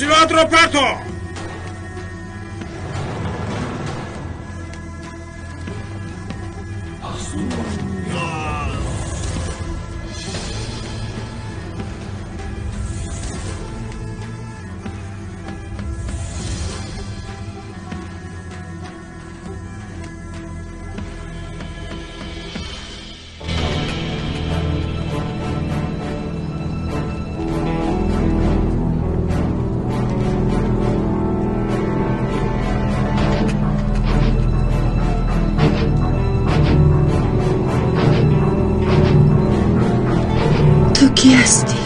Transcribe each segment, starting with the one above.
Силоҳатро парто. کی هستی؟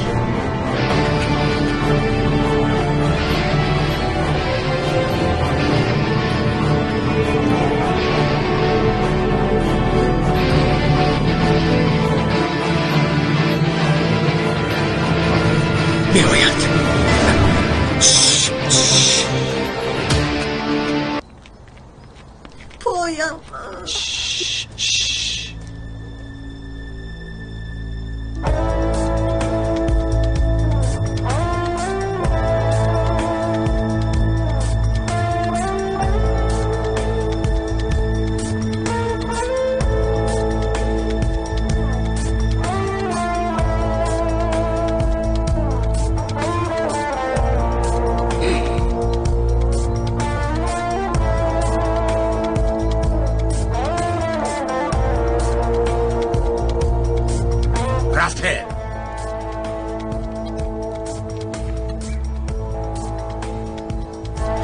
میآید. پایم.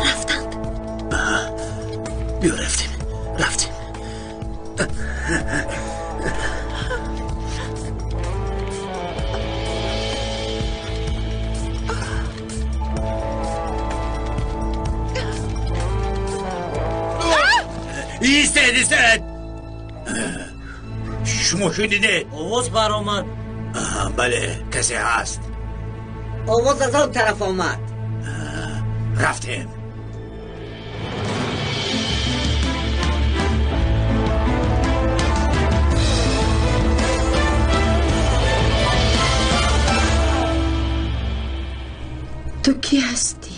رفتند. بیا رفتیم رفتیم. ایستد ایستد. شما شنیدید؟ آواز برآمد. بله کسی هست. آواز از آن طرف آمد. رفتیم. تو کی هستی؟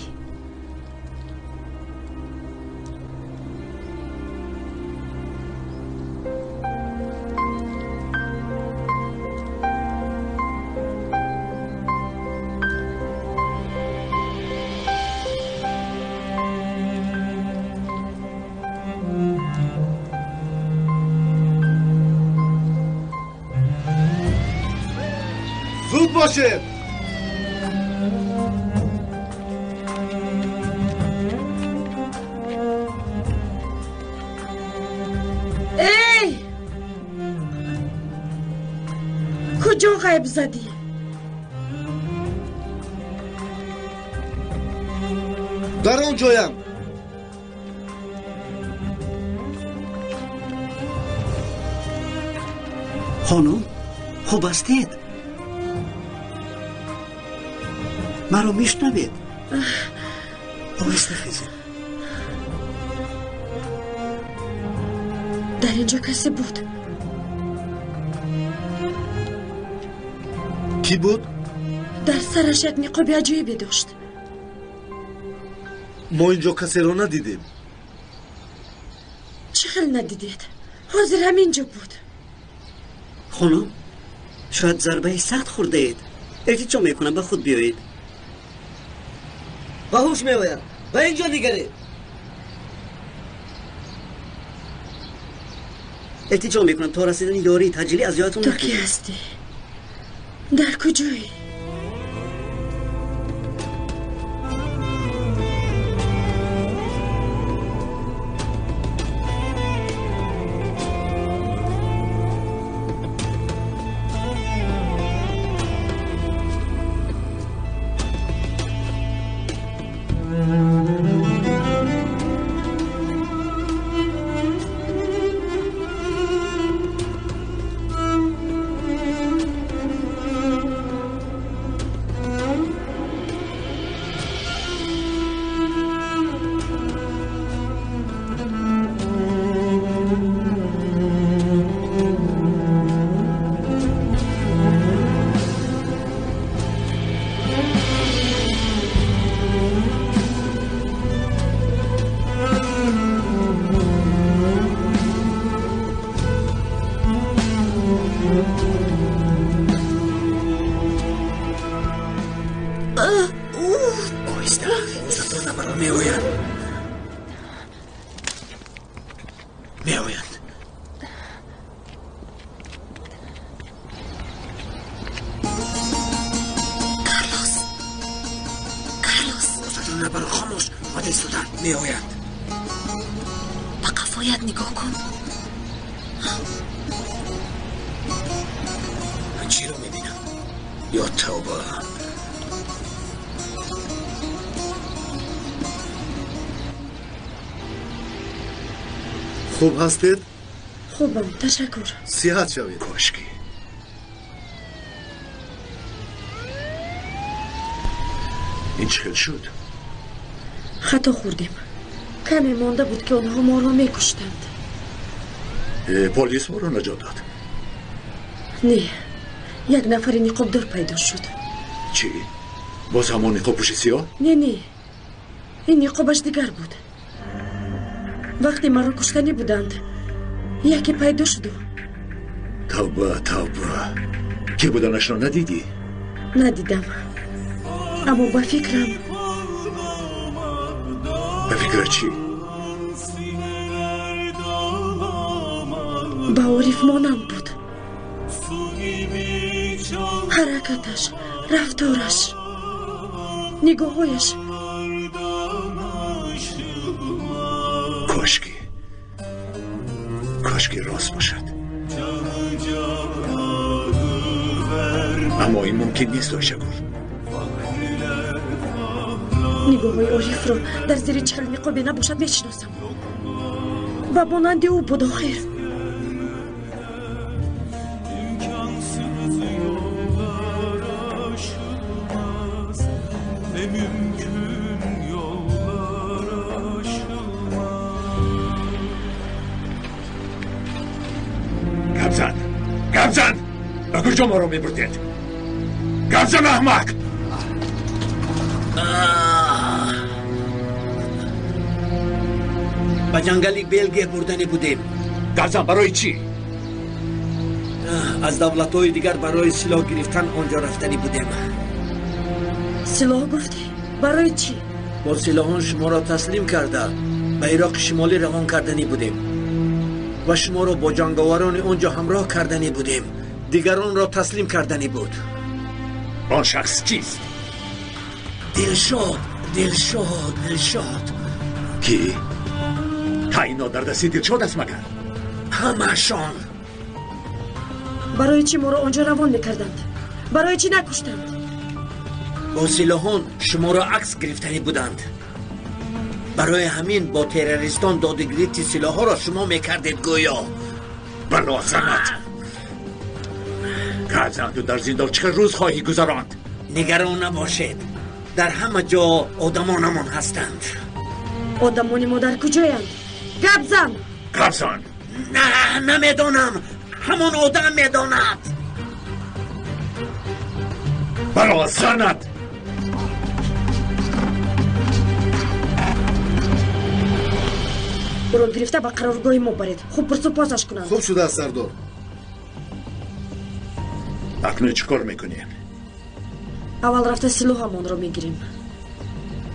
زود باشه. ای کجا غیب زدی؟ در آن جایم. خانم خوب هستید؟ مرا میشنوید؟ آهسته خیزید. در اینجا کسی بود. کی بود؟ در سرش یک نقاب عجیبی داشت. ما اینجا کسی را ندیدیم. چه خیلی ندیدید؟ حاضر همینجا بود. خانم شاید ضربه سخت خورده اید. التجا میکنم به خود بیایید. به هوش میآید. به اینجا نگرید. التجا میکنم تا رسیدن یاری تجلی از یادتون تو کی هستی؟ در کجایی؟ Набар, хомӯш. Омада истодаанд, меоянд. Ба қафоят нигоҳ кун. Ман чиро мебинам? Ё тавба! Хуб ҳастед? Хубам, ташаккур. Сиҳат шавед. Кошки ин чӣ хел шуд? Хато хӯрдем. Каме монда буд, ки онҳо моро мекуштанд. Полис моро наҷот дод. Не, як нафари ниқобдор пайдо шуд. Чӣ? Боз ҳамон ниқобпӯши сиёҳ? Не, не, ин ниқобаш дигар буд. Вақте маро куштанӣ буданд, яке пайдо шуду. Тавба, тавба! Ки буданашро надидӣ? Надидам, аммо ба фикрам. Ба фикрат чӣ? Ба Ориф монанд буд. Ҳаракаташ, рафтораш, нигоҳҳояш. Кошки, кошки рост бошад. Аммо ин мумкин нест, Ойшагул. Нигоҳҳои Орифро дар зери чӣ хел ниқобе набошад мешиносам. Ба монанди ӯ буд охир. Гапзан! Гапзан! Ба куҷо моро мебурдед? Гапзан, аҳмақ! Ба ҷангали Белгия бурданӣ будем. Гапзан, барои чӣ? Аз давлатҳои дигар барои силоҳ гирифтан он ҷо рафтанӣ будем. Силоҳ гуфтӣ? Барои чӣ? Бо силоҳон шуморо таслим карда ба Ироқи Шимолӣ равон карданӣ будем ва шуморо бо ҷанговарони он ҷо ҳамроҳ карданӣ будем. Дигаронро таслим карданӣ буд. Он шахс кист? Дилшод, Дилшод, Дилшод. Кӣ? Таъйинот дар дасти Дилшод аст магар? Ҳамашон. Барои чӣ моро он ҷо равон мекарданд? Барои чӣ накуштанд? Бо силоҳон шуморо акс гирифтанӣ буданд. Барои ҳамин бо террористон додугирифти силоҳҳоро шумо мекардед гӯё. Бало занат! Гапзан, ту дар зиндон чӣ рӯз хоҳӣ гузаронд? Нигарон набошед, дар ҳама ҷо одамонамон ҳастанд. Одамони мо дар куҷоянд? Гапзан! Гапзан! На, намедонам. Ҳамон одам медонад. Бало занат! Ӯро гирифта ба қароргоҳи мо баред. Хуб пурсупосаш кунанд. Хуб шудааст, сардор. Акнун чӣ кор мекунем? Аввал рафта силоҳамонро мегирем.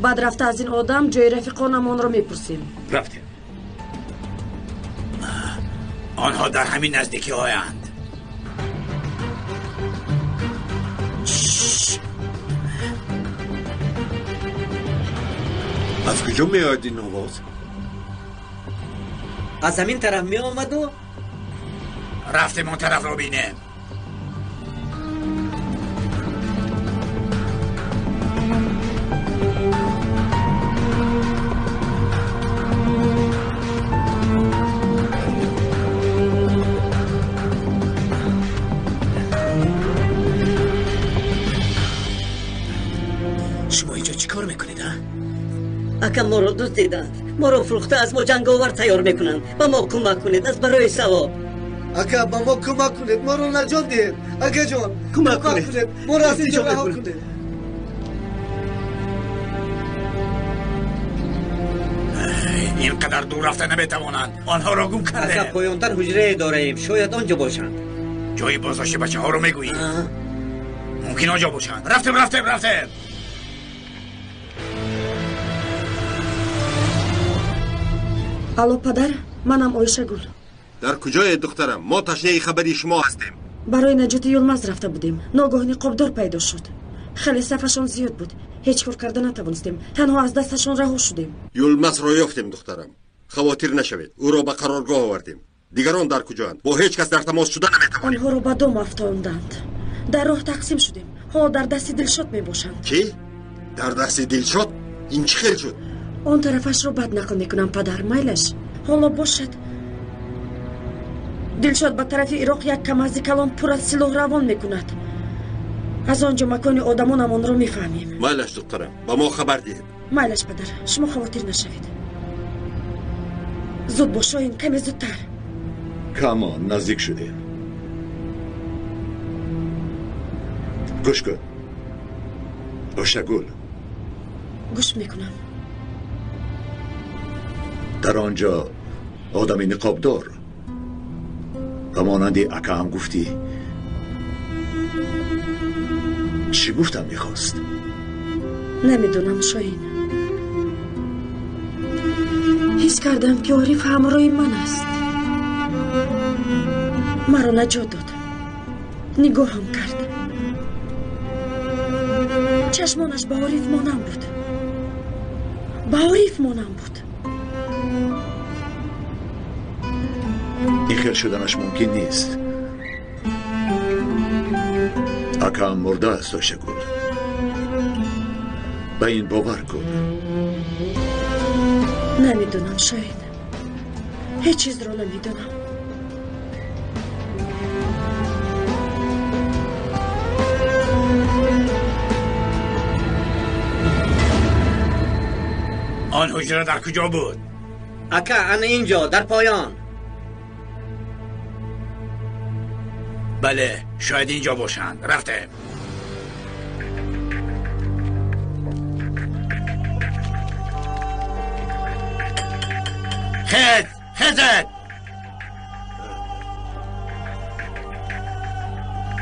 Баъд рафта аз ин одам ҷои рафиқонамонро мепурсем. Рафтем. Онҳо дар ҳамин наздикиҳоянд. Аз куҷо меояд ин овоз? Аз ҳамин тараф меомаду? Рафтем он тарафро бинем. Шумо инҷо чӣ кор мекунед, а? Ака, моро дуздиданд. Моро фурӯхта аз мо ҷанговар тайёр мекунанд. Ба мо кӯмак кунед, аз барои савоб. Ака, ба мо кӯмак кунед, моро наҷот диҳед. Акаҷон, кӯмак кунед, моро аз инҷо раҳо кунед. Ин қадар дур рафта наметавонанд. Онҳоро гум кардем. Ака, поёнтар ҳуҷрае дораем, шояд он ҷо бошанд. Ҷои боздошти бачаҳоро мегӯӣ? Мумкин он ҷо бошанд. Рафтем, рафтем, рафтем. Алло, падар, манам Ойшагул. Дар куҷоед, духтарам? Мо ташнаи хабари шумо ҳастем. Барои наҷоти Юлмаз рафта будем. Ногоҳ ниқобдор пайдо шуд. Хеле сафашон зиёд буд. Ҳеҷ кор карда натавонистем. Танҳо аз дасташон раҳо шудем. Юлмасро ёфтем, духтарам. Хавотир нашавед. Ӯро ба қароргоҳ овардем. Дигарон дар куҷоанд? Бо ҳеҷ кас дар тамос шуда наметавонем. Онҳоро ба дом афтонданд. Дар роҳ тақсим шудем. Ҳоло дар дасти Дилшод мебошанд. Чӣ? Дар дасти Дилшод? Ин чӣ хел шуд? Он тарафашро бад нақл мекунам, падар. Майлаш. Ҳоло бошад. Дилшод ба тарафи Ироқ як камази калон пур аз силоҳ равон мекунад. Аз он ҷо макони одамонамонро мефаҳмем. Майлаш, духтарам, ба мо хабар диҳед. Майлаш, падар, шумо хавотир нашавед. Зуд бош, Шоҳин, каме зудтар. Камон, наздик шудем. Гӯш кун. Ошагул. Гӯш мекунам. Дар он ҷо одами ниқобдор ба монанди акаам гуфтӣ. Чӣ гуфтам мехост? Намедонам, Шоҳин. Ҳис кардам, ки Ориф ҳамроҳи ман аст. Маро наҷот дод. Нигоҳам кард. Чашмонаш ба Ориф монанд буд. Ба Ориф монанд буд. Ин хел шуданаш мумкин нест. Акаам мурда аст, Ошагул. Ба ин бовар кун. Намедонам, Шоҳин. Ҳеҷ чизро намедонам. Он ҳуҷра дар куҷо буд? Ака, ана инҷо, дар поён. Бале, шояд инҷо бошанд. Рафтем. Хез, хезед!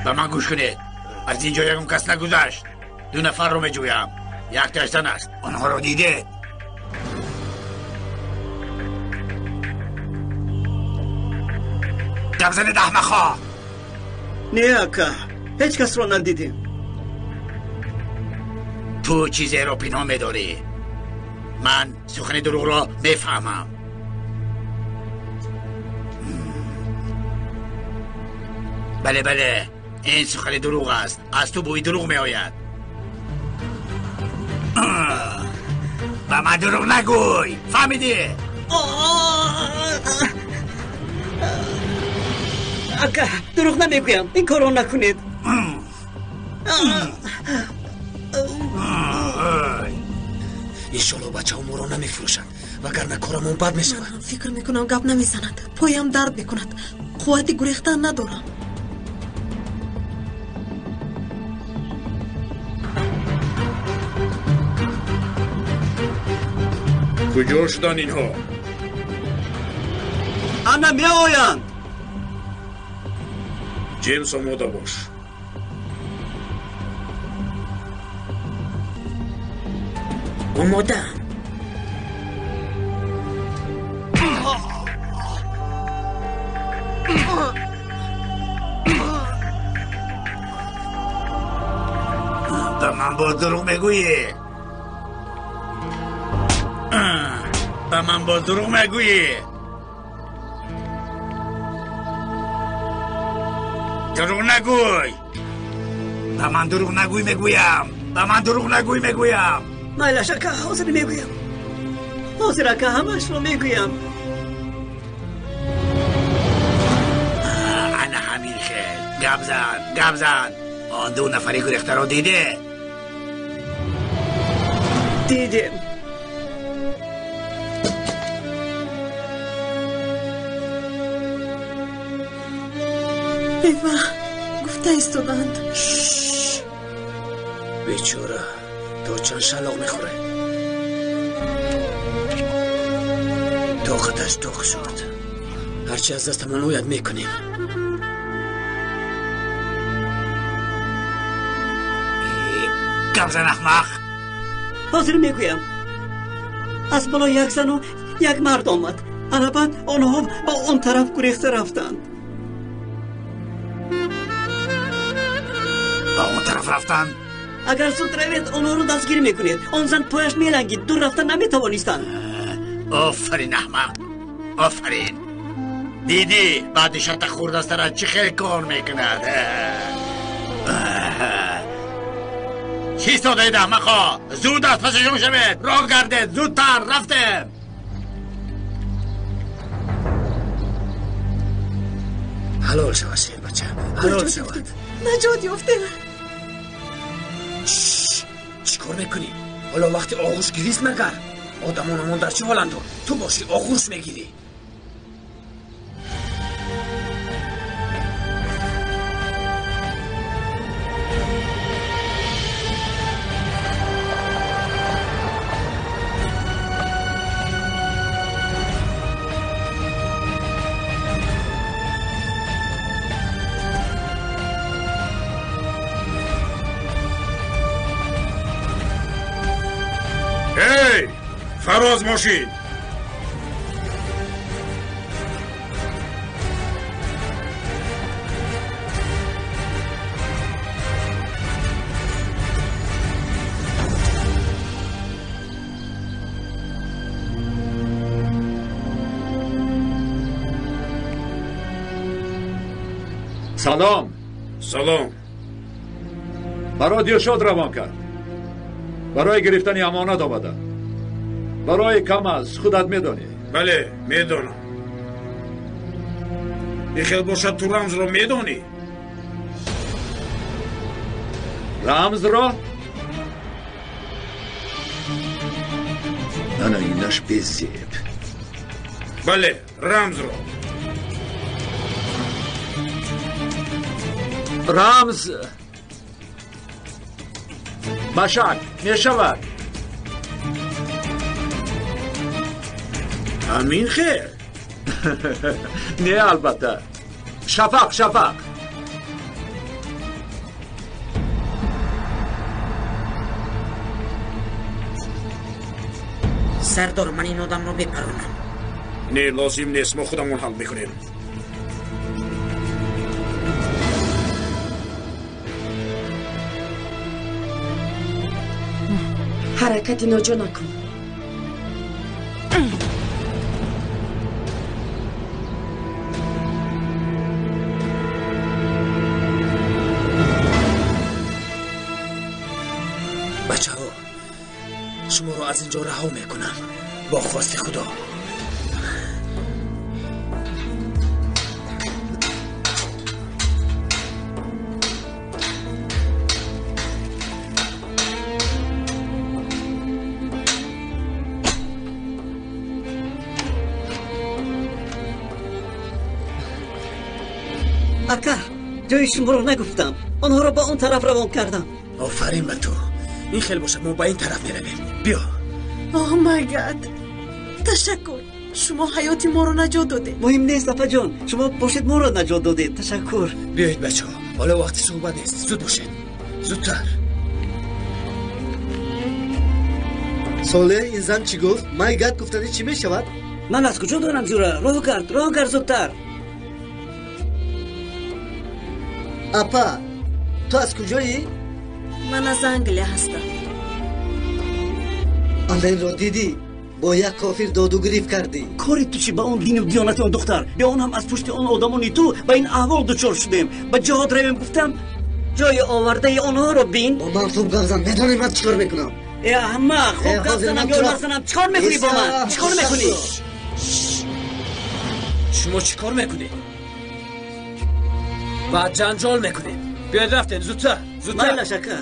Ба ман гӯш кунед. Аз инҷо ягон кас нагузашт. Ду нафарро меҷӯям. Якташ зан аст. Онҳоро дидед? Гап занед, аҳмақҳо! Не, ака, ҳеҷ касро надидем. Ту чизеро пинҳон медорӣ. Ман сухани дурӯғро мефаҳмам. Бале, бале, ин сухани дурӯғ аст. Аз ту бӯи дурӯғ меояд. Ба ман дурӯғ нагӯй, фаҳмидӣ? Ака, дурӯғ намегӯям. Ин корро накунед. Иншолло бачаҳо моро намефурӯшанд, вагарна корамон бад мешавад. Ман фикр мекунам гап намезанад. Поям дард мекунад. Қуввати гурехтан надорам. Куҷо шуданд инҳо? Ана меоянд. Ҷеймс, омода бош. Омодаам. Ба ман боз дурӯғ мегӯӣ? Ба ман боз дурӯғ мегӯӣ? Дурӯғ нагӯй! Ба ман дурӯғ нагӯй мегӯям! Ба ман дурӯғ нагӯй мегӯям! Майлаш, ака, ҳозир мегӯям. Ҳозир, ака, ҳамаашро мегӯям. Ана ҳамин хел. Гап зан, гап зан. Он ду нафари гурехтаро диде? Дидем. Бева, гуфта истоданд. Бечора, то чанд шалоқ мехӯрад. Тоқаташ тоқ шуд. Ҳарчи аз дастамон ояд мекунем. Гап зан, аҳмақ! Ҳозир мегӯям. Аз боло як зану як мард омад. Ана баъд онҳо ба он тараф гурехта рафтанд. Ба он тараф рафтанд? Агар зуд равед, онҳоро дастгир мекунед. Он зан пояш мелангид, дур рафта наметавонистанд. Офарин, аҳмақ, офарин. Дидӣ баъди шата хӯрдастара чӣ хел кор мекунад? Чӣ истодаед, аҳмақо? Зуд аз пасашон шавед, роҳ гардед, зудтар, рафтем. Ҳалол шавад, шербача, ҳалол шавад. Наҷот ёфтем. Чӣ кор мекунӣ? Ҳоло вақти оғӯш гирист магар? Одамонамон дар чӣ ҳоланду? Ту бошӣ оғӯш мегирӣ. Фароз мошин! Салом. Салом. Маро Дилшод равон кард. Барои гирифтани амонат омадам. Барои кам аст, худат медонӣ. Бале, медонам. Ихел бошад, ту рамзро медонӣ? Рамзро? Ана инаш безеб. Бале, рамзро. Рамз машак мешавад. Амин хел? Не, албатта. Шафақ, шафақ. Сардор, ман ин одамро бепаронам. Не, лозим нест, мо худамон ҳал мекунем. Ҳаракати ноҷо накун. Бачаҳо, шуморо аз ин ҷо раҳо мекунам бо хости Худо. Ака, ҷои шуморо нагуфтам. Онҳоро ба он тараф равон кардам. Офарин ба ту. Ин хел бошад, мо ба ин тараф меравем. Биё. О май гад, ташаккур. Шумо ҳаёти моро наҷот додед. Муҳим нест, апаҷон. Шумо бошед моро наҷот додед. Ташаккур. Биёед, бачаҳо, ҳоло вақти суҳбат нест. Зуд бошед, зудтар. Солеҳ, ин зан чӣ гуфт? Май гад гуфтани чӣ мешавад? Ман аз куҷо донам, ҷура? Роҳ кард, роҳ кард, зудтар. Апа, ту аз куҷоӣ? Ман аз Англия ҳастам. Анденро дидӣ? Бо як кофир доду гирифт кардӣ. Кори ту чӣ ба он дину диёнати он духтар? Бе он ҳам аз пушти он одамони ту ба ин аҳвол дучор шудем. Ба ҷиҳод равем гуфтам, ҷои овардаи онҳоро бин. Бо ман хуб гап зан, медонӣ ман чӣ кор мекунам? Э аҳмақ, хуб гап занам ё назанам, чӣ кор мекунӣ бо ман? Чӣ кор мекунӣ? Шумо чӣ кор мекунед? Баъд ҷанҷол мекунед. Биёед, рафтем, зудтар, зудтар. Майлаш, ака.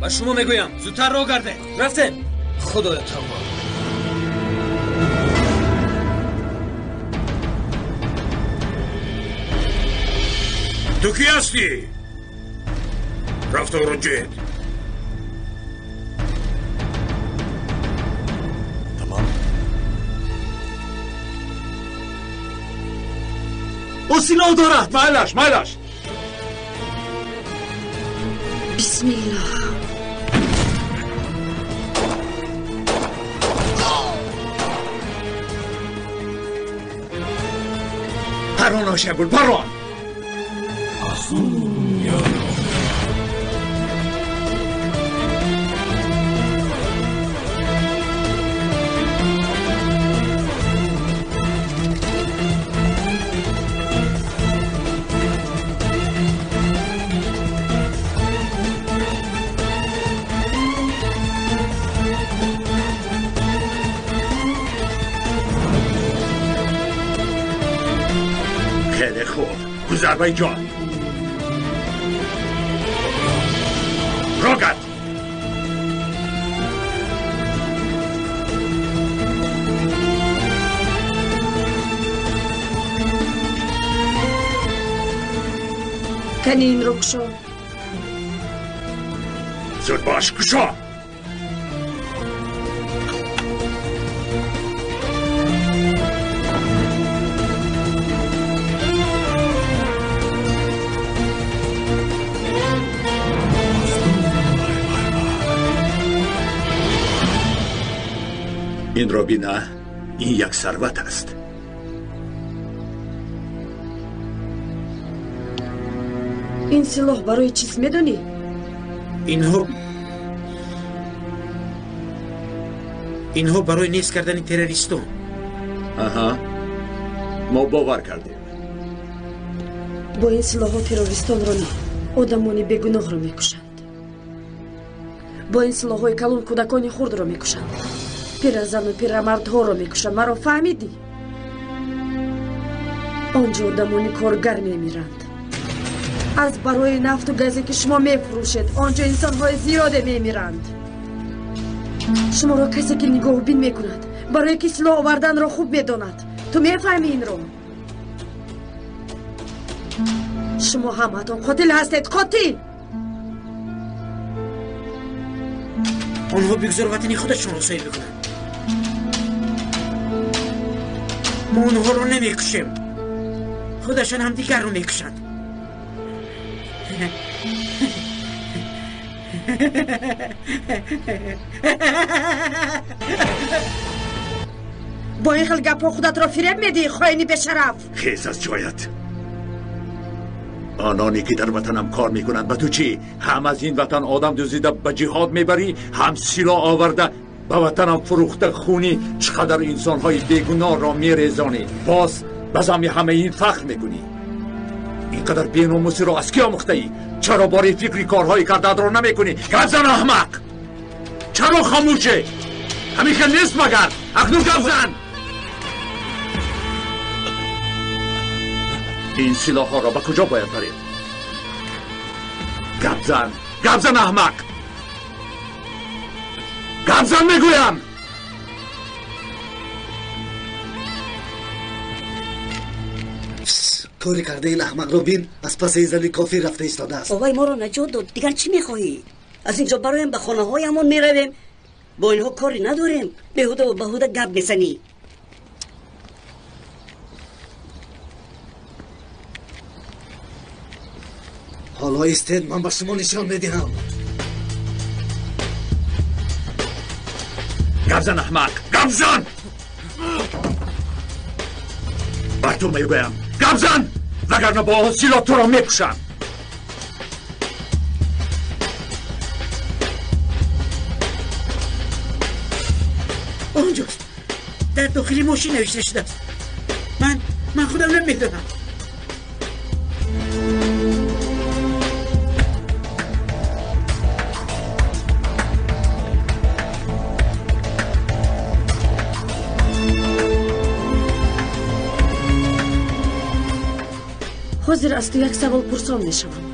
Ба шумо мегӯям, зудтар роҳ гардед. Рафтем. Худоё тавба. Ту кӣ ҳастӣ? Рафторо ҷед. Ӯ силоҳ дорад. Майлаш, майлаш. Бисмиллоҳ. Парон, Ошегул, парон! خیلی خوب، گذر به اینجا. روگت. کنی این رو کشو. زود باش، کشو. این را بینه، این یک ثروت است. این سلاح برای چیز میدونی؟ اینها برای نیست کردن تروریستان. آها، ما باور کردیم. با این سلاح ها تروریستان را نه، آدمان بیگناه را میکشند. با این سلاح های کلون کودکان خرد را میکشند. پیرزن و پیرمردها را میکشند. مرا فهمیدی؟ آنجا آدمان کارگر میمیرند. از برای نفت و گازی که شما میفروشید آنجا انسانهای زیاده میمیرند. شما را کسی که نگاهبین میکند برای که سلاح آوردن را خوب میداند. تو میفهمی این را؟ شما همتان قاتل هستید، قاتل. آنها بگذار وطن خودشان را صاحب کنند. ما آنها را نمیکشیم، خودشان هم دیگر را میکشند. با این خیل گپا خودت را فریب میدی، خائنی بی‌شرف. خیز از جایت. آنانی که در وطنم کار میکنند و تو چی؟ هم از این وطن آدم دزدیده به جهاد میبری، هم سلاح آورده به وطنم فروخته خونی. چقدر انسانهای بیگناه را میریزانی، باز بزمی همه این فخر میکنی. اینقدر بیناموسی را از کی آموخته ای؟ چرا باری فکری کارهای کرده را نمیکنی؟ گپ زن احمق! چرا خاموشه؟ همین که نیست مگر؟ اکنون گپ زن! این سلاح ها را به کجا باید بریم؟ گپ زن! گپ زن احمق! گپ زن میگویم! کاری کرده این احمق رو بین، از پس این زنی کافی رفته ایستاده است. بابای ما را نجات داد، دیگر چی میخواهی؟ از اینجا برایم به خانه هایمان میرویم، با اینها کاری نداریم. بیهوده و بهوده گپ میزنی. حالا ایستید، من به شما نشان میدهم. گپ زن احمق، گپ زن! بر تو میگویم گپ زن، وگرنه با سلاح تو را میکشم. آنجاست، در داخل ماشین نوشته شده است. من خودم نمیدونم. ҳозир аз ту як савол пурсон мешавам,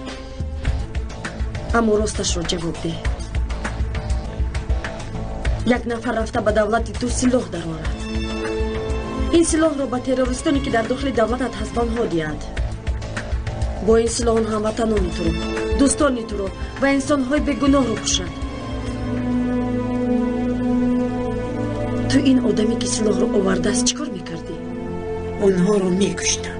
аммо росташро ҷавоб деҳ. Як нафар рафта ба давлати ту силоҳ дарорад. Ин силоҳро ба террористоне ки дар дохили давлатат ҳаст ба онҳо диҳад. Бо ин силоҳ он ҳамватанони туро, дӯстони туро ва инсонҳои бегуноҳро кушад. Ту ин одаме ки силоҳро овардааст чӣ кор мекардӣ? Онҳоро мекуштам.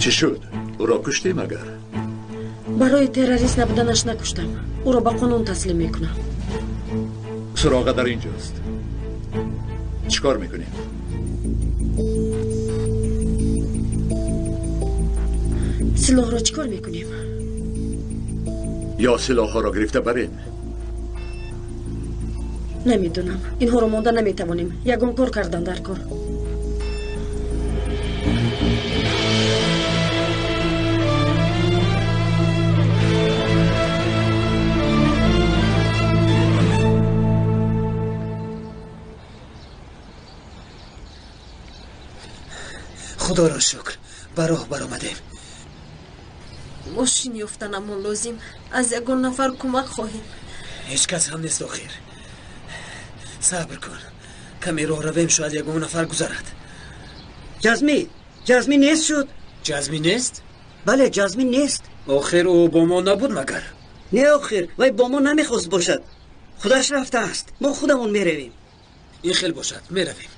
Чӣ шуд? Ӯро куштӣ магар? Барои террорист набуданаш накуштам. Ӯро ба қонун таслим мекунам. Суроға дар инҷост. Чӣ кор мекунем? Силоҳро чӣ кор мекунем? Ё силоҳҳоро гирифта барем? Намедонам. Инҳоро монда наметавонем. Ягон кор кардан дар кор. Худоро шукр, ба роҳ баромадем. Мошин ёфтанамон лозим. Аз ягон нафар кӯмак хоҳем. Ҳеҷ кас ҳам нест охир. Сабр кун, каме роҳ равем, шояд ягон нафар гузарад. Ҷазмӣ, Ҷазмӣ нест шуд. Ҷазмӣ нест? Бале, Ҷазмӣ нест. Охир ӯ бо мо набуд магар? Не, охир вай бо мо намехост бошад. Худаш рафтааст. Мо худамон меравем. Ин хел бошад, меравем.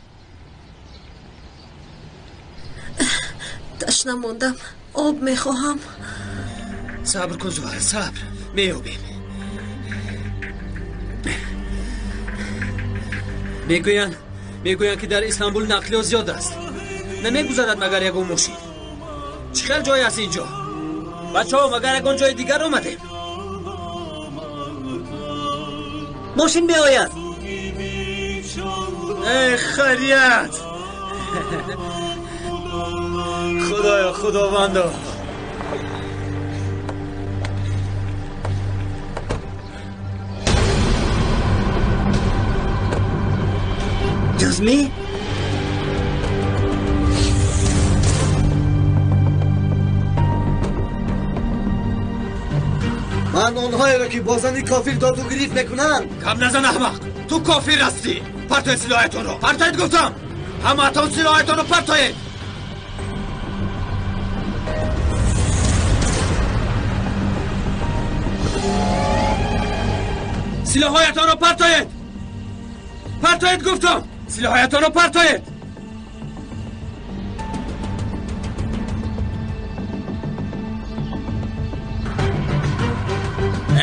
Ташна мондам, об мехоҳам. Сабр кун, Зуҳар, сабр, меёбем. Мегӯянд ки дар Истанбул нақлиёт зиёд аст. Намегузарад магар ягон мошин. Чӣ хел ҷой аст инҷо? Бачаҳо, магар ягон ҷои дигар омадем? Мошин меояд. Эй хайрият! Худоё, худовандо! Ҷазмӣ? Ман онҳоеро ки бо зани кофир доду гирифт мекунанд. Гап назан, аҳмақ! Ту кофир ҳастӣ! Партоед силоҳатонро! Партоед гуфтам! Ҳамаатон силоҳатонро партоед! Силоҳҳоятонро партоед! Партоед гуфтам! Силоҳҳоятонро партоед!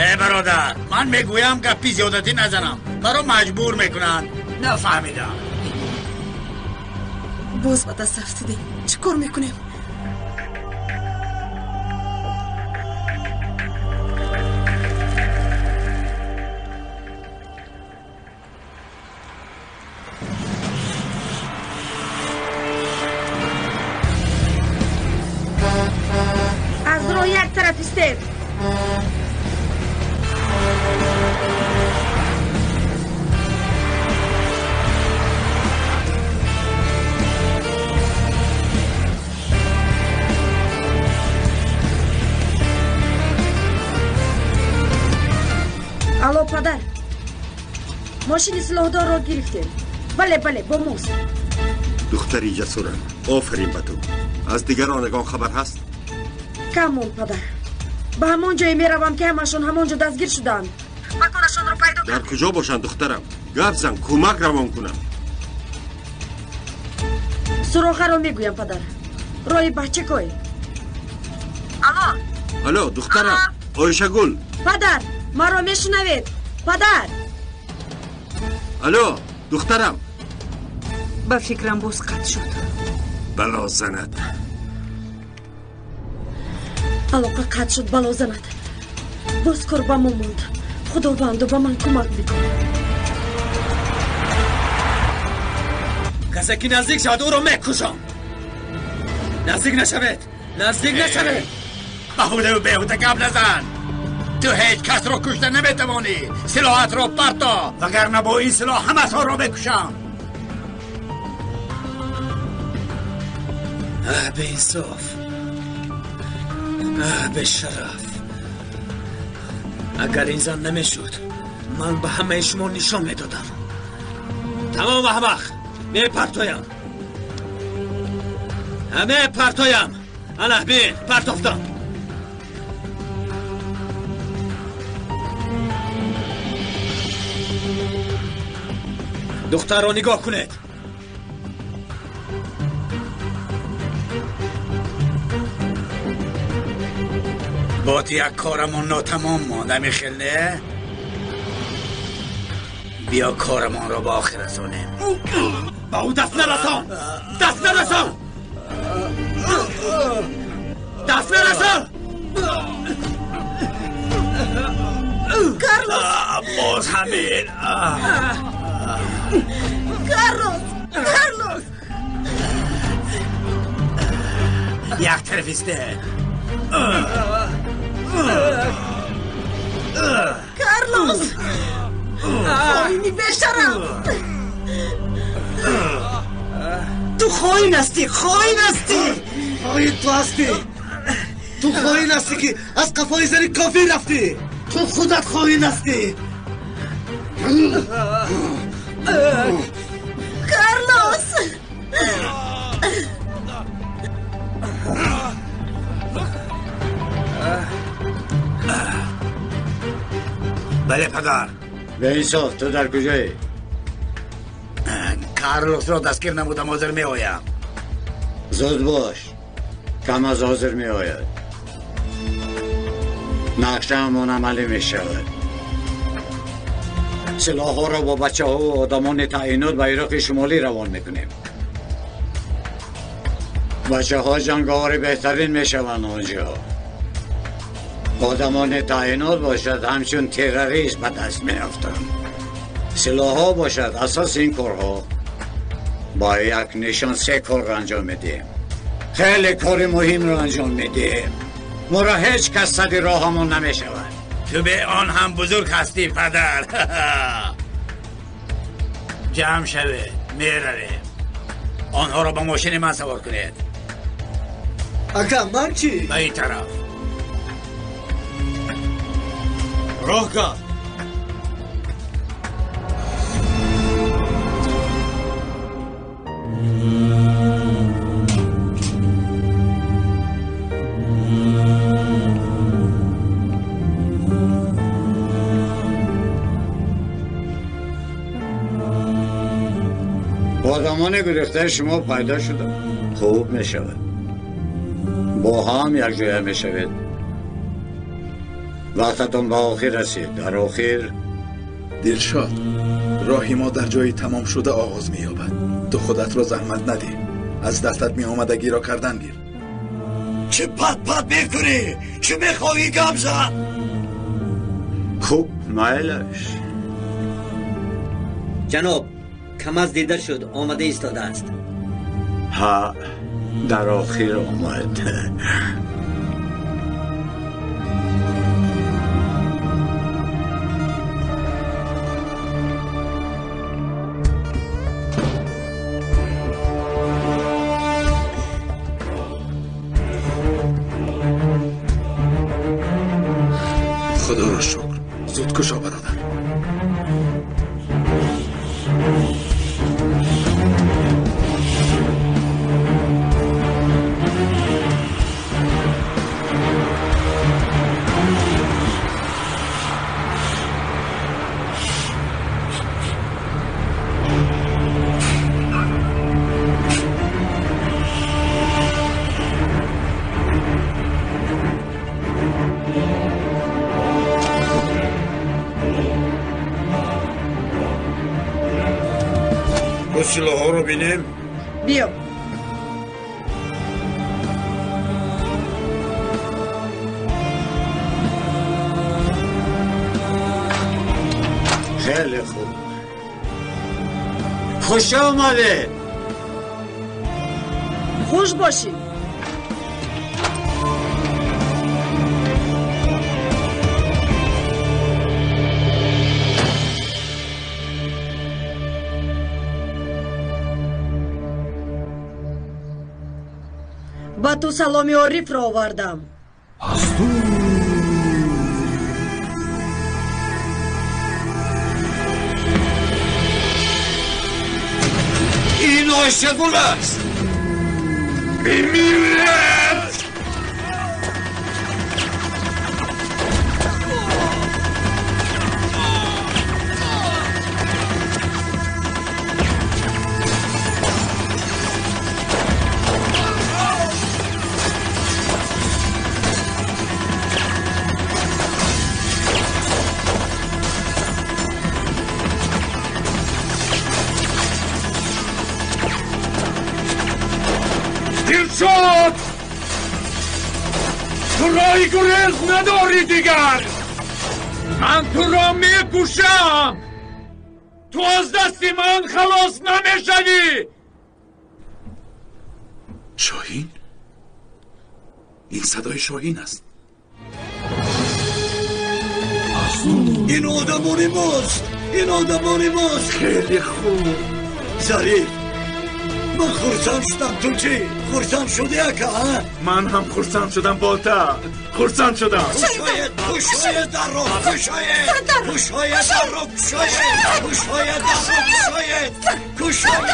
Э бародар, ман мегӯям гапи зиёдатӣ назанам. Маро маҷбур мекунанд. Нафаҳмидам. Боз ба даст афтидем. Чӣ кор мекунем? Аз роҳ як тараф истед. Алло, падар, мошини силоҳдорро гирифтем. Бале, бале, бо мост. Духтари ҷасурам, офарин ба ту. Аз дигарон ягон хабар ҳаст? Кам монд, падар. Ба ҳамон ҷое меравам, ки ҳамашон ҳамон ҷо дастгир шуданд. Маконашонро пайдо Дар куҷо бошанд, духтарам? Гап зан, кӯмак равон кунам. Суроғаро мегӯям, падар. Роҳи Бачакой. Алло. Алло, духтарам, Оишагул. Падар, маро мешунавед? Падар! Алло, духтарам. Ба фикрам боз қатъ шуд. Бало занад. Алоқа қатъ шуд, бало занад. Боз кор ба мо монд. Худованду, ба ман кӯмак бикун. Касе ки наздик шавад, ӯро мекушам. Наздик нашавед, наздик нашавед. Баҳудаву беҳуда гап назан. Ту ҳеҷ касро кушта наметавонӣ. Силоҳатро парто, вагарна бо ин силоҳ ҳаматонро мекушам. Аҳ, беинсоф! Аҳ, бешараф! Агар ин зан намешуд, ман ба ҳамаи шумо нишон медодам. Тамом, аҳмақ! Мепартоям! Мепартоям! Ана, бин, партофтам! Духтарро нигоҳ кунед. Бо ту як корамон нотамом монд, ҳамин хел не? Биё корамонро ба охир расонем. Ба ӯ даст нарасон! Даст нарасон! Даст нарасон! Карлос! Боз ҳамин! Карлос! Карлос! Як тараф исте! Карлос! Хоини бешараф! Ту хоин ҳастӣ! Хоин ҳастӣ! Хоин ту ҳастӣ! Ту хоин ҳастӣ, ки аз қафои зани кофир рафтӣ! Ту худат хоин ҳастӣ! Карлос! Бале, падар. Беинсоф, ту дар куҷоӣ? Карлосро дастгир намудам, ҳозир меоям. Зуд бош, кам аз ҳозир меояд. Нақшаамон амалӣ мешавад. Силоҳҳоро бо бачаҳову одамони таъинот ба Ироқи Шимолӣ равон мекунем. Бачаҳо ҷанговари беҳтарин мешаванд онҷо. Одамони таъинот бошад ҳамчун террорист ба даст меафтанд. Силоҳҳо бошад асоси ин корҳо. Бо як нишон се корро анҷом медиҳем. Хеле кори муҳимро анҷом медиҳем. Моро ҳеҷ кас сади роҳамон намешавад. Ту бе он ҳам бузург ҳастӣ, падар. Ҷамъ шавед, меравем. Онҳоро ба мошини ман савор кунед. Ака, ман чӣ? Ба ин тараф. Роҳ кард. Одамони гирифтаи шумо пайдо шуданд. Хуб мешавад. Бо ҳам якҷоя мешавед. Вақтатон ба охир расид. Дар охир Дилшод, роҳи мо дар ҷои тамом шуда оғоз меёбад. Ту худатро заҳмат надеҳ. Аз дастат меомадагиро кардан гир. Чӣ пат-пат мекунӣ? Чӣ мехоҳӣ гап зан? Хуб, майлаш. Ҷаноб, Камаз дида шуд, омада истодааст. Ҳа, дар охир омад. Худоро шукр, зуд кушо, бародар. Силоҳҳоро бинем. Биё. Хеле хуб. Хуш омадед. Хуш бошӣ. Ба ту саломи Орифро овардам. Ин Ойшагул аст. Бимирад! Дилшод! Ту роҳи гурез надорӣ дигар! Ман туро мекушам! Ту аз дасти ман халос намешавӣ! Шоҳин? Ин садои Шоҳин аст. Ин одамони мост! Ин одамони мост! Хеле хуб! Зариф! Ман хурсанд шудам, ту чӣ? Хурсанд шудӣ, ака, а? Ман ҳам хурсанд шудам, Болта. Хурсанд шудам. Кушоед, кушоед дарро, кушоед! Кушоед дарро, кушоед! Кушоед дарро, кушоед! Кушоед!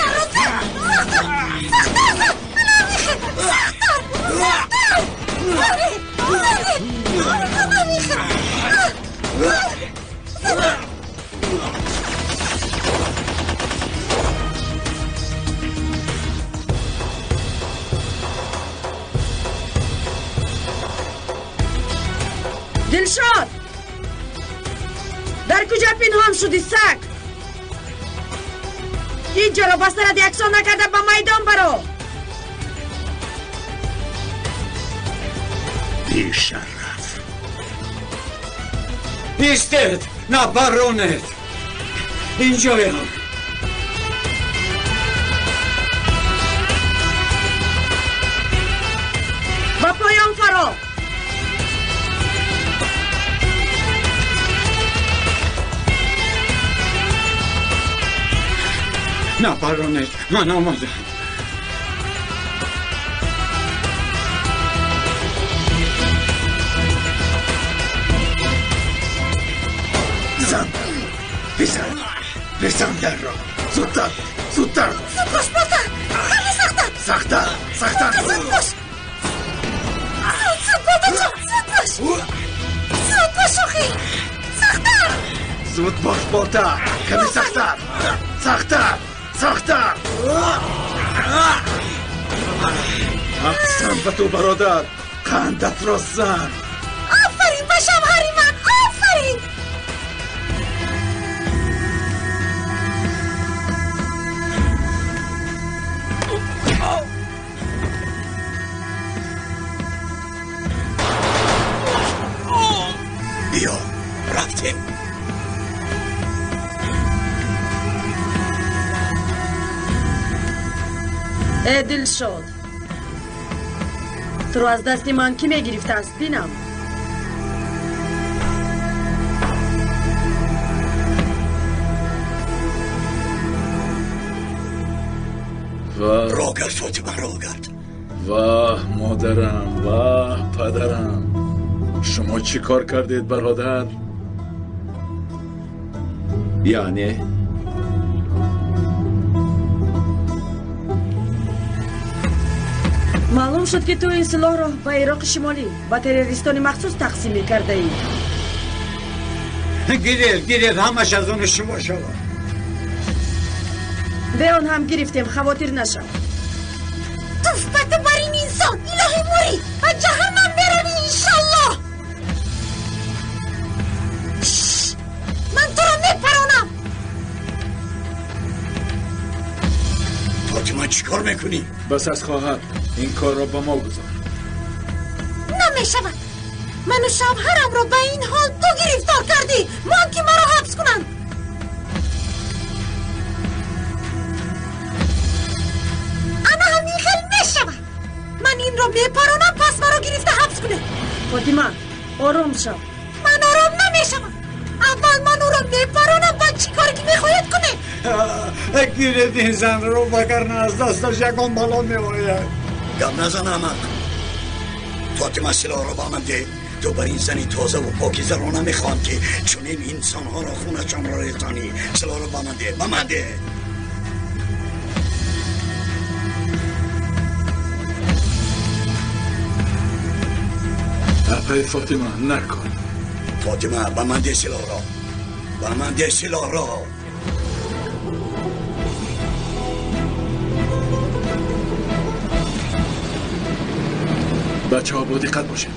Дилшод! Дар куҷо пинҳон шудӣ, саг? Инҷоро ба сарат яксон накарда ба майдон баро! Бешараф! Истед! Напаронед! Инҷоям! Ба поён фаро! Напаронед, ман омадам. Зан! Бизан! Бизан дарро! Зудтар! Зудтар! Зуд бош, Болта! Хеле сахттар! Сахттар! Сахттар! Зуд бош! Зуд, зуд, Болтаҷон! Зуд бош! Зуд бош, охи! Сахттар! Зуд бош, Болта! Каме сахттар! Сахттар! Сахттар! Аҳсан ба ту, бародар! Қандатро зан! Офарин ба шавҳари ман! Офарин! Биё, рафтем. Э, Дилшод, туро аз дасти ман кӣ мегирифтааст, бинам? Роҳ гард, Фотима, роҳ гард. Ваҳ, модарам, ваҳ, падарам. Шумо чӣ кор кардед, бародар? Яъне? Маълум шуд, ки ту ин силоҳро ба Ироқи Шимолӣ ба террористони махсус тақсим мекардаӣ. Гиред, гиред, ҳамаш аз они шумо шавад. Бе он ҳам гирифтем, хавотир нашав. Туф ба ту бар ин инсон, илоҳи мурӣ, ба ҷаҳаннам меравӣ, иншаллоҳ. Ман туро мепаронам. Фотима, чӣ кор мекунӣ? Бас аст, хоҳар, ин корро ба мо гузор. Намешавад. Ману шавҳарамро ба ин ҳол ту гирифтор кардӣ. Мон ки маро ҳабс кунанд. Ана ҳамин хел мешавад. Ман инро мепаронам, пас маро гирифта ҳабс кунед. Фотима, ором шав. Ман ором намешавам. Аввал ман ӯро мепаронам, баъд чӣ коре ки мехоҳед кунед. Гиред ин занро, вагарна аз дасташ ягон бало меояд. Гап назан, аҳмақ. Фотима, силоҳро ба ман деҳ. Ту бар ин зани тозаву покизаро намехоҳам, ки чунин инсонҳоро хунашонро резонӣ. Силоҳро ба ман деҳ, ба ман деҳ. Апай Фотима, накун. Фотима, ба ман деҳ силоҳро. Ба ман деҳ силоҳро. Бачаҳо, бо диққат бошед.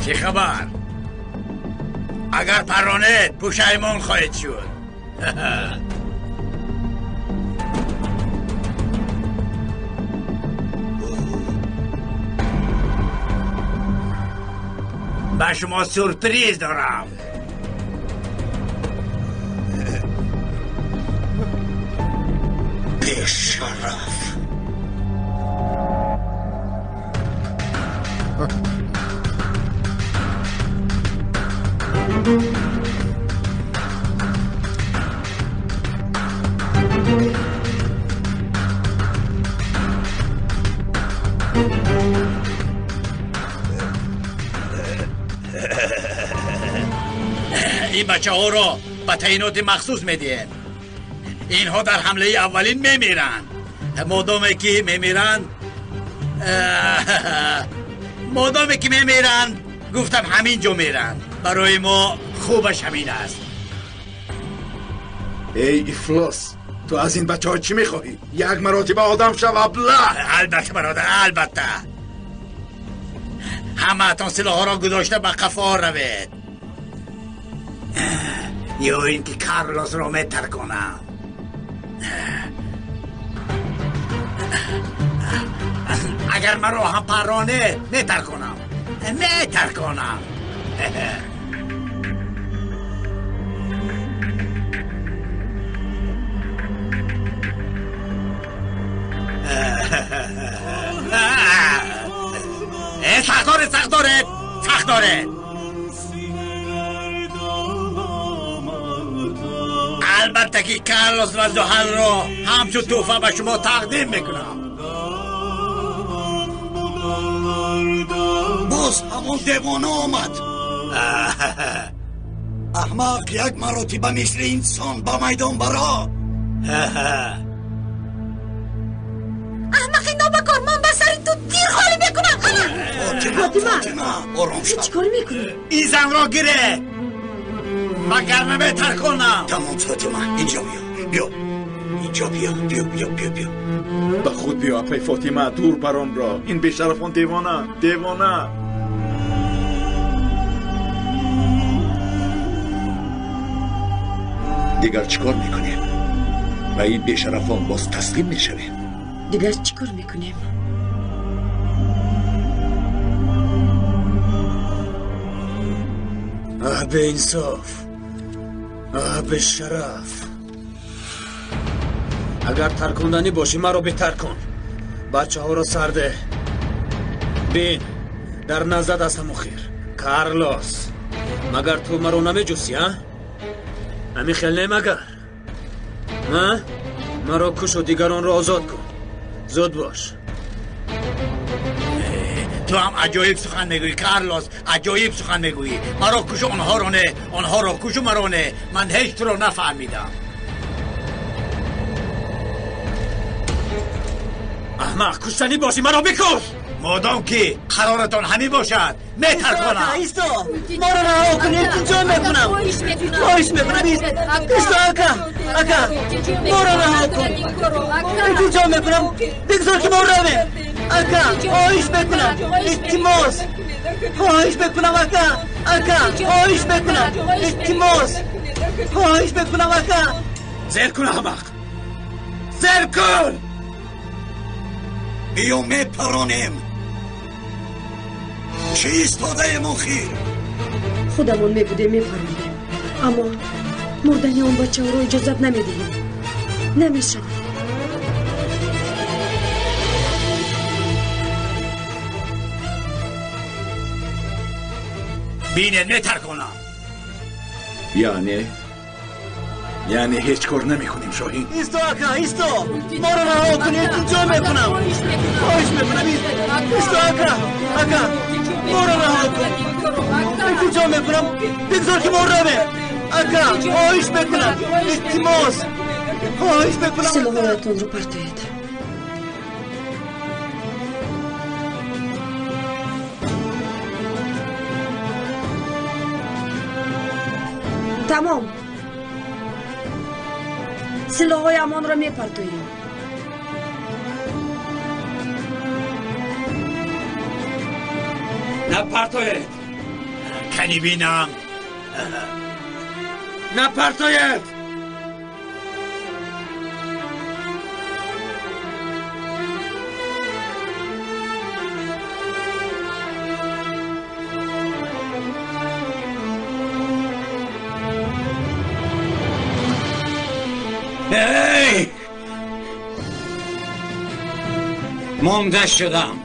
Чӣ хабар? Агар парронед пушаймон хоҳед шуд. Ба шумо сюрприз дорам. Бешараф. Ин бачаҳоро ба таъиноти махсус медиҳем. Инҳо дар ҳамлаи аввалин мемиранд. Модоме ки мемиранд, гуфтам ҳамин ҷо меранд. Барои мо хубаш ҳамин аст. Эй ифлос, ту аз ин бачаҳо чӣ мехоҳӣ? Як маротиба одам шав, аблаҳ! Албатта бародар, албатта. Ҳамаатон силоҳҳоро гузошта ба қафо равед. Ё ин ки Карлосро метарконам. Агар маро ҳам парронед, метарконам. Метарконам. Сахт доред, сахт доред, сахт доред. Албатта ки Карлос ва Зуҳалро ҳамчун тӯҳфа ба шумо тақдим мекунам. Боз ҳамон девона омад. Аҳмақ, як маротиба мисли инсон ба майдон баро. Аҳмақи нобакор, ман ба сари ту тир холӣ мекунам. Фотима, ором шав. Чӣ кор мекунӣ? Ин занро гире, вагарна метарконам. Тамом, Фотима, инҷо биё, биё, инҷо биё, биё, биё, биё, биё. Ба худ биё, апай Фотима, дур баронро. Ин бешарафон девона, девона. Дигар чӣ кор мекунем? Ба ин бешарафон боз таслим мешавем? Дигар чӣ кор мекунем? Аҳ, беинсоф, аҳ, бешараф. Агар тарконданӣ бошӣ, маро битаркон. Бачаҳоро сарде. Бин, дар наздат ҳастам охир. Карлос, магар ту маро намеҷӯсӣ, а? Ҳамин хел не магар? А? Маро кушу дигаронро озод кун. Зуд бош. Ту ҳам аҷоиб сухан мегӯӣ, Карлос, аҷоиб сухан мегӯӣ. Маро кушу онҳоро не, онҳоро кушу маро не. Ман ҳеҷ туро нафаҳмидам. Аҳмақ, куштанӣ бошӣ, маро бикуш! Модом ки қароратон ҳамин бошад, метарконам. Исто, моро раҳо кунед, инҷо мекунам. Хоҳиш мекунам, исто, ака, ака, моро раҳо кун. Инҷо мекунам, бигзор ки мо равем. Ака, хоҳиш мекунам, илтимос. Хоҳиш мекунам, ака, ака, хоҳиш мекунам, илтимос. Хоҳиш мекунам, ака. Зер кун, аҳмақ, зер кун! Биё мепаронем. Чӣ истодаем охир? Худамон мебудем, мепарондем, аммо мурдани он бачаҳоро иҷозат намедиҳем. Намешавад. Бинед, метарконам. Яъне? Яъне ҳеҷ кор намекунем, Шоҳин. Исто, ака, исто! Моро раҳо кунед, инҷо мекунам. Хоҳиш мекунам, исто, ака, ака, моро раҳо кун. Инҷо мекунам, бигзор ки мо равем. Ака, хоҳиш мекунам, илтимос. Хоҳиш мекунам. Силоҳҳоятонро партоед. Тамом. Силоҳҳоямонро мепартоем. Напартоед. Кани бинам, Напартоед! Эй! Монда шудам.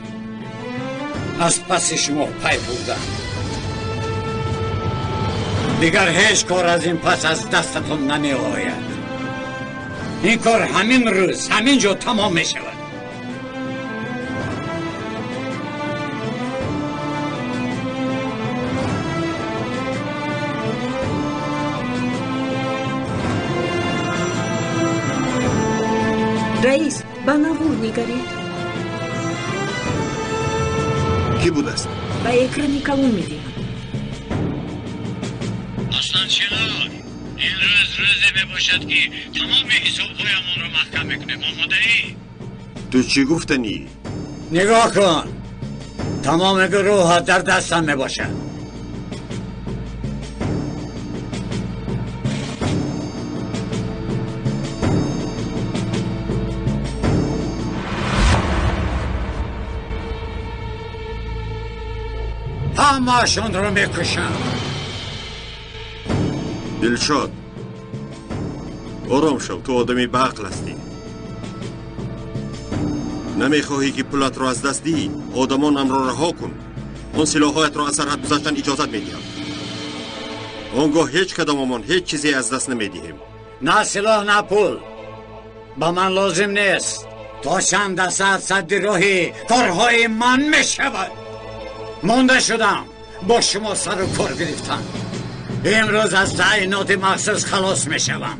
Аз паси шумо пай бурдам. Дигар ҳеҷ кор аз ин пас аз дастатон намеояд. Ин кор ҳамин рӯз, ҳамин ҷо тамом мешавад. Раис, ба навор нигаред. Кӣ будааст? Ба экрани калон медиҳам. Аслан Чинор, ин рӯз рӯзе мебошад, ки тамоми ҳисобҳоямонро маҳкам мекунем. Омодаӣ? Ту чӣ гуфтанӣ? Нигоҳ кун, тамоми гурӯҳат дар дастам мебошад. Ҳамаашонро мекушам. Дилшод, ором шав, ту одами баақл ҳастӣ. Намехоҳӣ ки пулатро аз даст диҳӣ? Одамонамро раҳо кун. Он силоҳҳоятро аз сарҳад гузаштан иҷозат медиҳам. Он гоҳ ҳеҷ кадомамон ҳеҷ чизе аз даст намедиҳем. На силоҳ, на пул ба ман лозим нест. То чанд саат садди роҳи корҳои ман мешавад. Монда шудам, бо шумо сару кор гирифтам. Имрӯз аз таъиноти махсус халос мешавам.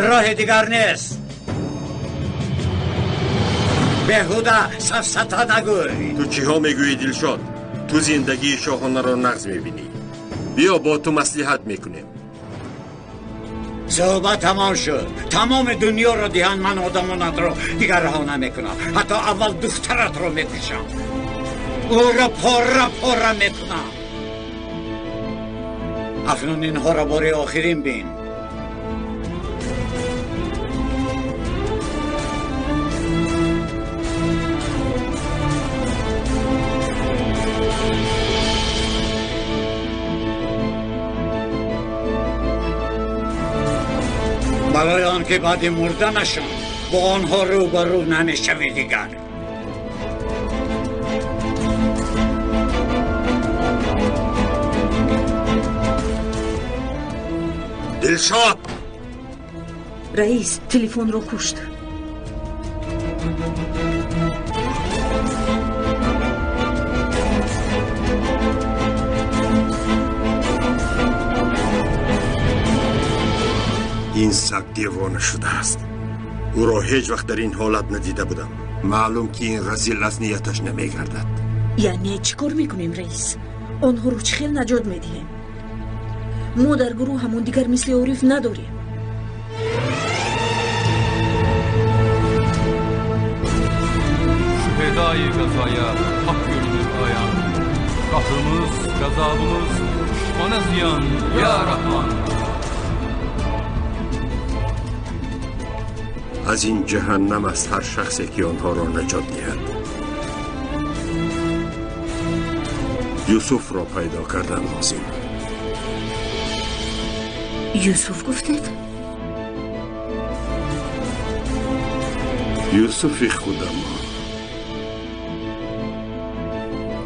Роҳи дигар нест. Беҳуда сафсата нагӯй. Ту чиҳо мегӯӣ, Дилшод? Ту зиндагии шоҳонаро нағз мебинӣ. Биё бо ту маслиҳат мекунем. Суҳбат тамом шуд. Тамоми дунёро диҳанд, ман одамонатро дигар раҳо намекунам. Ҳатто аввал духтаратро мекушам. Ӯро пора пора мекунам. Акнун инҳоро бори охирин бин. Барои он ки баъди мурданашон бо онҳо рӯ ба рӯ намешавӣ дигар. Дилшод! Раис, телефонро кушт. Ин саг девона шудааст. Ӯро ҳеҷ вақт дар ин ҳолат надида будам. Маълум ки ин разил аз нияташ намегардад. Яъне чӣ кор мекунем, раис? Онҳоро чӣ хел наҷот медиҳем? Мо дар гурӯҳамон дигар мисли Ориф надорем. Şühedai gazaya hak görünür ayan. Kahrımız, gazabımız düşmana ziyan ya Rahman. Аз ин ҷаҳаннам аст ҳар шахсе ки онҳоро наҷот диҳад. Юсуфро пайдо кардан лозим. Юсуф гуфтед? Юсуфи худамон.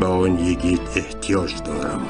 Ба он йигит эҳтиёҷ дорам.